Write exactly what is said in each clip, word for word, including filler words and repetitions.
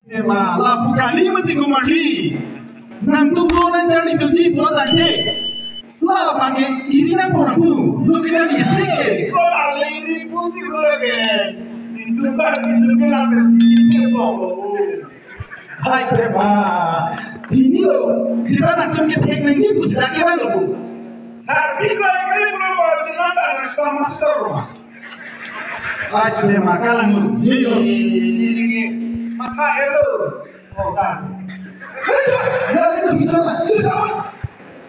Ema, lapu kali mati komarli. Nangtum lo nangcharli dunji pulo tangte. La bangke iri nangpo nangtum. Lo kecharli isi ke. Ko la le iri puti lo ke. Pintu kan, pintu ke la ke. Hai tema. Chinilo. Sita nangtum kethek nangji pu sita ke bang lo pu. Sarpi ko iri pulo ba, sita nangtum master lo. Ai, tema kalanglo. Hilo. Matha helo. Oh, kan. Hei, ya, itu bicara. Itu sama.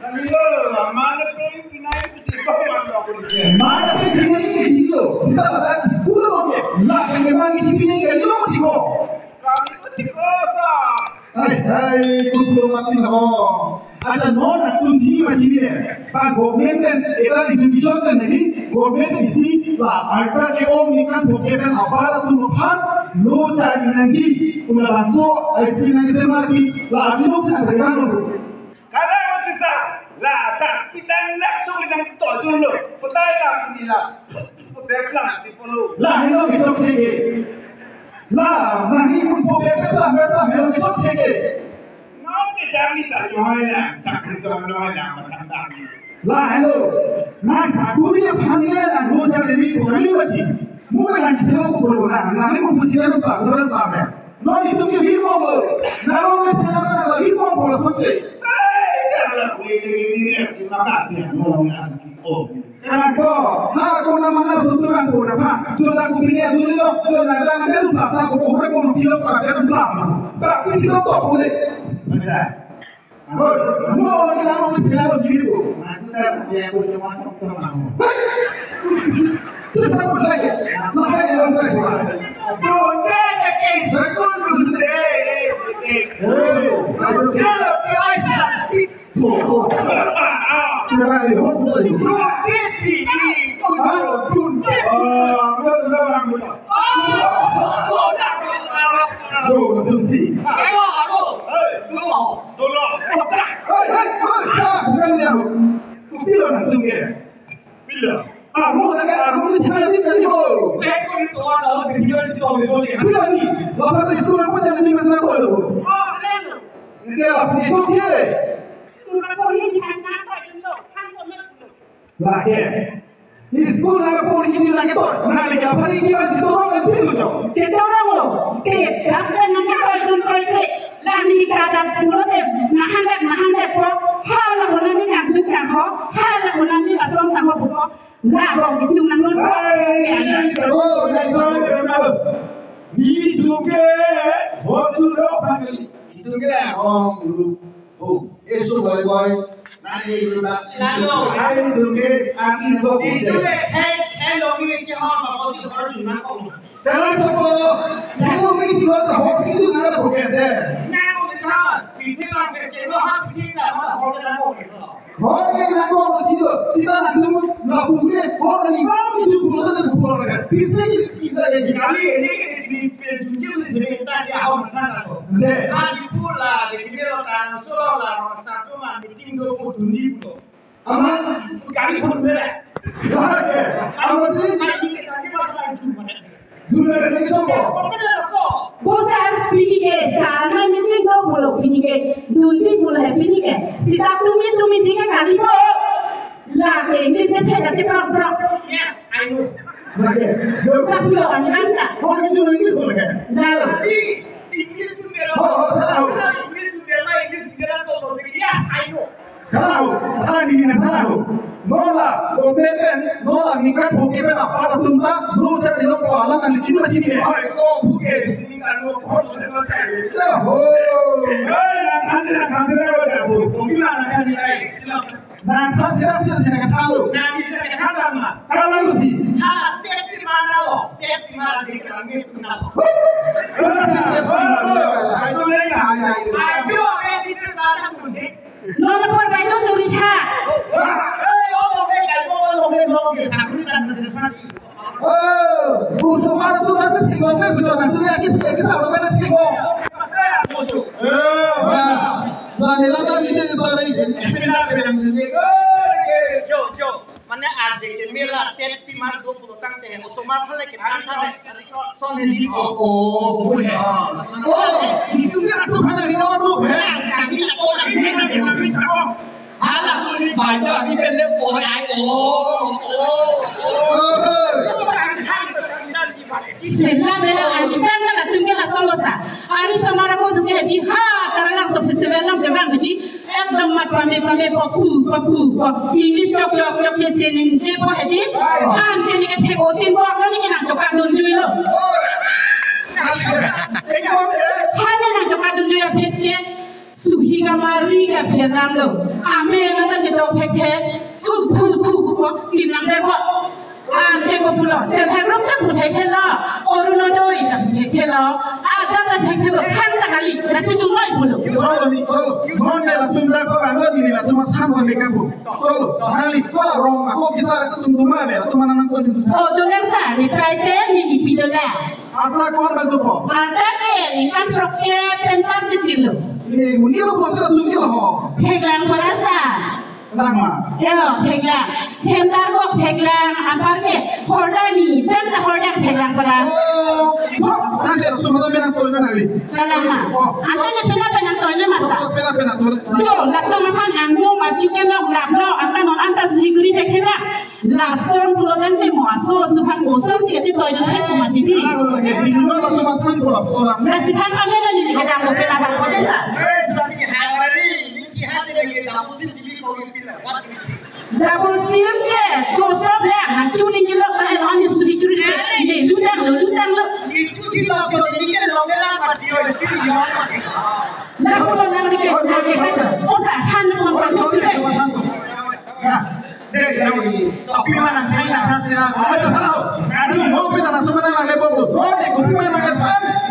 Helo, mana pe pinai di bawah lo. Mana pe pinai di sini lo. Sita pada school lo ke. La, memang isi pinai kali lo mati ko. Kali mati ko sa. Hai, hai, kumpul mati ho. Acha non nangtum chini ma chini ne. Ba government pen eta education pen ne, government isi la arta ke om nikan boke pen apar atum aphan lo charli nangji. Una bangso aisi nangji semar pi la arjulok si nangtengkang lo. Kalau mau kisah la sa pitang nak so pitang to jun lo. Kotai la pini la. Berklang di polo. La helo kechok cheke. La nangli kun po berklang berklang helo kechok cheke. Nang ke jam ni ta jo hai la, jam ni ta no hai la, matang ta ni. La helo. Nang sakuri aphan le nang lo charli ni pukali mati. Mu me nang chitelo ko bolo nang, nangli mu puji nang pa, so nang pa me. No itum ke bir mong lo. Nang lo le pela na la bir mong bolo sote. Ai, jam la kue le ni le, maka ni no ya. Oh. Kalang ko, ha, ko na mana sutu kan ko na pa. Jo na ko pini adu ni lo, jo na dang ni lo, ta ko ko ko pilo para ber bla. Ta ko pilo to ko le. Baca. Mo, mo ni lang ni pila lo jiri ko. Mata dia ko cuma ko ma. Cerita ko lagi. Lahai lang ko. Dunde ke sakun dunde. Ayo, ayo. Chalo, ayo, ayo. Lake. School na pori kiti lake to. Na le ka pori ki ban chito ro kan phi lo chok. Chito ro lo. Te dak dan nang ka dun choi te. La ni ka dak puro te nahan dak nahan dak puro. Hala ko na ni kam dun kam ho. Hala ko na ni la som tam ho ko. La bong ki chung nang nun. Ai, ai, ai, ai, ai. Ni duke, ho tu ro pangli. Ni duke, ho guru. Oh, eso boy boy. Nani itu sa. Lalo. Ai, itu ke, ani ko. Itu ke, kai, kai longi ke ho, ma ko si ko tu na ko. Kalau sopo, kalau ini sih kota ho, sih itu nggak ada bukan deh. Na ko bisa, bisa lah ke, ke ho, bisa lah ho, ho ke na ko. Ho ke na ko, sih itu, sih itu nanti mau nggak boleh, ho ini baru itu boleh, boleh. Bisa kita, kita kayak gini. Kali ini, ini, ini, ini, ini, ini, ini, ini, ini, ini, ini, Andi pula, de kibelo tan solo la, orang satu mah meeting do ko duni pulo. Ama? Kami pun bela. Wah, ya. Ama sih? Kami kita di masa itu. Duni ada lagi coba. Bosar, pini ke, sarana meeting do pulo, pini ke, dunji pulo hai, pini ke. Sita tumi, tumi dike kali po. Lake English ne thek achi prok prok. Yes, I know. Lake. Tapi lo ani anta. Kau ni cuma English boleh kan? Dalo. Tapi English tu dia. Oh, oh, tahu. English tu dia, English tu dia tu. Yes, I know. Tahu. Tahu ni, tahu. Nola, open, nola, nikan oke pen apar atum ta, no cari no ko alam ani chini ma chini. Hai, ko buke sini kan lo ko lo. Ya ho. Hai, na kan na kan na ko ta bu. Ko ki ma na kan ni ai. Nang tha sira sira sira kathalo. Nang sira kathalo ma. Kalang luti. Ha, tepi mana lo? Tepi mana di kami puna lo. Ayo, ayo, ayo. Ayo, ayo, di sana pun deh. Non por bai to churi tha. Hei, o lo ke kai bo lo ke lo ke sakri tan ke sakri. Oh, bu semar tu masih tinggal ke bu chona tu ya kita kita sama kan tinggal. Eh, wah. Lah, ni lama ni dia tarik. Pina, pina, ni. Jo, jo. Mane arje ke mela tet pi mar do pulo tangte, osomar phale ke tang tang. Son he di ko. Oh, oh, oh, oh. Kena tu hana ri no tu, he. Nang ni ko nang ni nang ni ko. Hala tu ni bai ta ni pen le, oh, ai, oh, oh, oh. Sela bela ani pen ta latum ke lason lo sa. Ari somara ko tu ke di ha, Taralangso festival nang ke bang di. Ekdom mat pame pame papu papu pa. English chok chok chok che che ning che po hedi. An ke ni ke thek o tin po lo ni ke nang choka dun jui lo. Hane nang choka dun jui aphet ke suhi kamari ka thelang lo. Ame na na che do thek thek. Thu thu thu po tin nang der po. Ante ko pulo, self help group ta pu thekthelo, Orunodoi ta pu thekthelo, ajat ta thekthelo, thang ta kali, lasi tu noi pulo. Cholo ni, cholo. Mon ne latum dak pa bang ni latum than pa meka pu. Cholo, nangli pa rong ako kisar atum tuma be, atum mana nang ko jutu. Oh, dolang sa, ni pai pen, ni ni pi dolang. Arta ko-an bang tu po? Arta ke, ni kan trok ke, pen par cicil lo. Eh, uni lo po latum ke lo ho. Theklang pora sa. Langma. Yo, theklang. Hem tarkok theklang, anpar ke hordani, pen ta hordang theklang pora. Oh, so, nanti latum mata penang toy na nangli. Langma. Oh, ante ne pena penang toy ne masa. So, so, pena penang toy. Jo, latum aphan angno machu ke nok lap lo, anta non anta suri guri theklang. Lason pulo tangte mo aso, suhan bosan si kachi toy na thek ko masidi. Lalu lagi, ini mah latum aphan pulo, so lang. Lasi than pamelo ni kedang ko pena bang ko desa. Eh, sari hari. Double sim ke, doso blang, nang chuning kilok ta enon ni suri churi ke, ne lutang lo, lutang lo. Itu si lo, ni ke lo ke la patio, sti yo. Lapu lo nang ni ke, nang ni ke, osa than ko, than ko. Ya, dek, yang ini. Topi mana, kain mana, sila. Apa cakap lo? Aduh, mau kita nak teman nang lebok lo. Oh, dek, kopi mana, kan?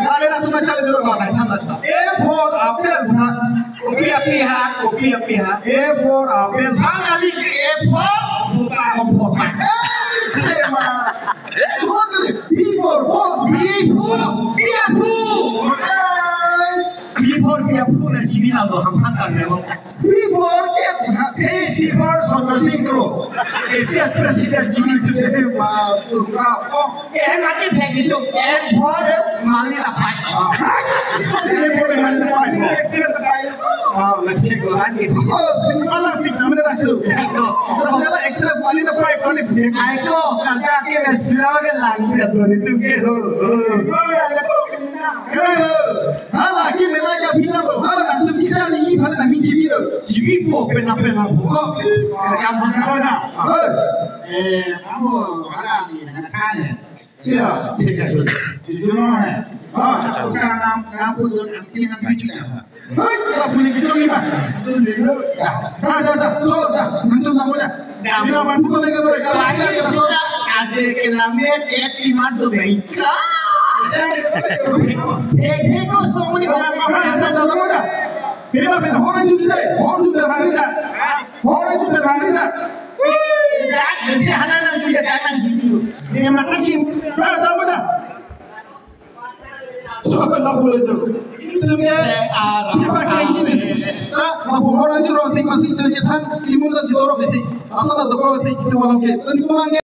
Kalau nak teman cari dulu, oh, nang than. A for apple, nah. Kopi api ha, kopi api ha. A for apple. Sang ali ke A for buka kompor. Eh, tema. B for ball, B for, B for. Eh. B for, B for na chini la lo ham ham kar melo. C for cat, ha. A, C for Chandra Singh Kro. A C S President chini tu. Eh, masuk apa? M ani thek itu. M for Malina Pai. Ah. M for Malina Pai. Ah, nanti gua lagi. Oh, cinema na pik namanya dah tu. Aiko. Kalau salah actress Malina Pai, paling pik. Aiko, kerja ke sila ke langit itu ke. Oh, oh. Keren lo. Hala, ki mela ka phina bo. Hala, na tum kichani, hala, na min chibi lo. Chibi po, pena, pena po. Oh, kerja masuk na. Oh. Eh, kamu, hala, ni, na kane. Ya, sehingga itu. Jujur, eh. Ah, bukan nam, nam pun tu nanti, nanti juga. Hai, tak boleh gitu ni, Pak. Itu dulu. Ya, dah, dah, dah, solo dah. Nanti nama dah. Bila bantu kami ke mereka. Lagi sudah, aja ke lamit, ya, lima tu baik. Eh, eh, kosong ni, orang apa? Dah, dah, dah, nama dah. Bila, bila, orang itu deh, orang itu dah, hari dah. Orang itu dah, hari dah. Wih, dah, nanti ada nang juga, dah, nang juga. Dia makan sih. Dah, dah, dah. Coba lah boleh tu. Itu dia. Saya arah. Cepat kayak gini. Nah, mau orang jurong tik masih itu cetan, cimun dan citorok titik. Asal ada kau tik itu malam ke. Nanti pemangge.